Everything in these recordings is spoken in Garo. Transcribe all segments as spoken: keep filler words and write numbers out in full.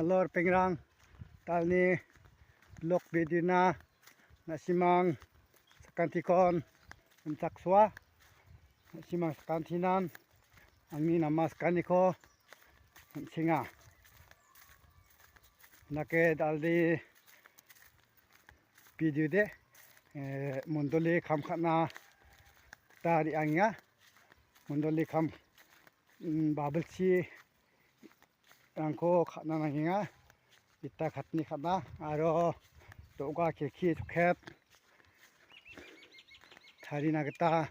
Halo ripengrang, talni blog video-na na·simang sakantikon rimchaksoa. Na·simang sakantinan angni nama sakaniko rim·senga. Nake dalde video de, eh, mondoli kam ka·na gita re·angenga. Mondoli kam, mm, babilchi rangko ka·na nangenga. Ita katni ka·na aro do·ga kelki chokket tarina gita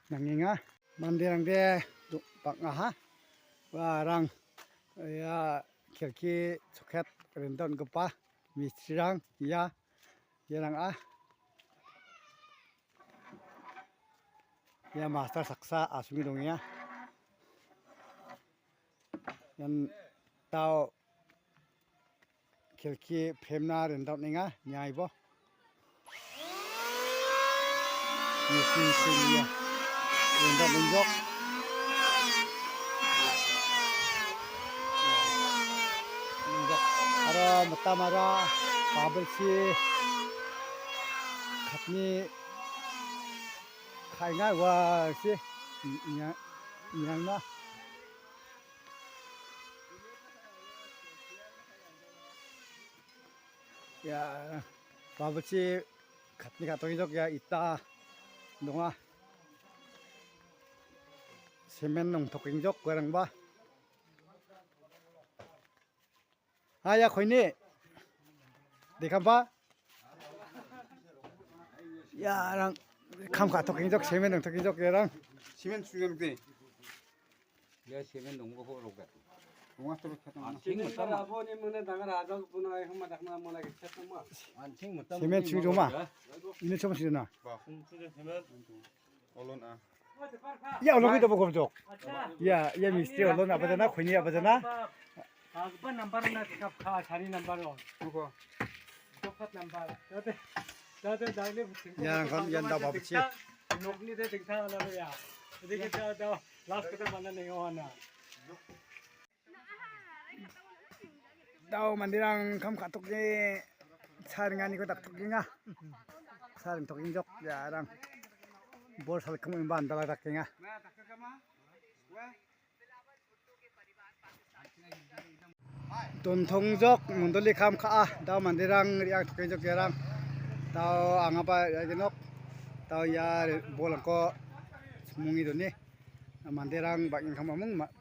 nangenga. Manderangde do-, bang·aha. Uarang ia kelki chokket rendon·gipa mistrirang ia, iarang a. Ia master saksa asonge dongenga. Ian dao kelki premna rendam·enga, niaibo. Misi, misi, ia. Rendam·enjok. Aro mitam aro babilsi katni ka·enga ua si niang, niangna. Ia, babilsi katni ka·tokjok ia ita donga. Semen nongtokengjok uarangba. Ah, ia koini. Dekam ba? Iarang kam ka·tokjok, semen nongtokengjok iarang. Semen sugen te. Ya semen nongko ho roga. Ronga terus kata. Anting mutam. Abo ni mene dangar ajak puna ai hama dakna mona kechat ma. Anting mutam. Semen chui roma. Ini cuma sih na. Ba. Semen. Olon a. Ya, olon kita bokor jok. Ya, ya mistri olon apa jana, khuni apa jana. Agba number na kap kha, sari number lo. Oko. Dokat number. Dade, dade dale. Ya, kan, ya, nda babichi. Nokni de tingta ala ya. Jadi kita ada last kita mana nih, oh, na. Dao manderang kam ka·toke cha ringaniko daktokenga. Cha ringtokengjok iarang. Bol salkimo imba andala dakenga. Dontongjok mondoli kam ka·a. Dao manderang re·angtokengjok iarang. Dao angaba re·agenok. Dao ia bolrangko smunge done. Manderang bang·en kam amung ma-,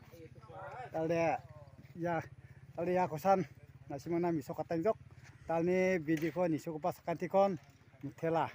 talde ia, talde ia kosan na·simangna mesokatengjok. Talni video-ko nisogipa sakantikon mitela.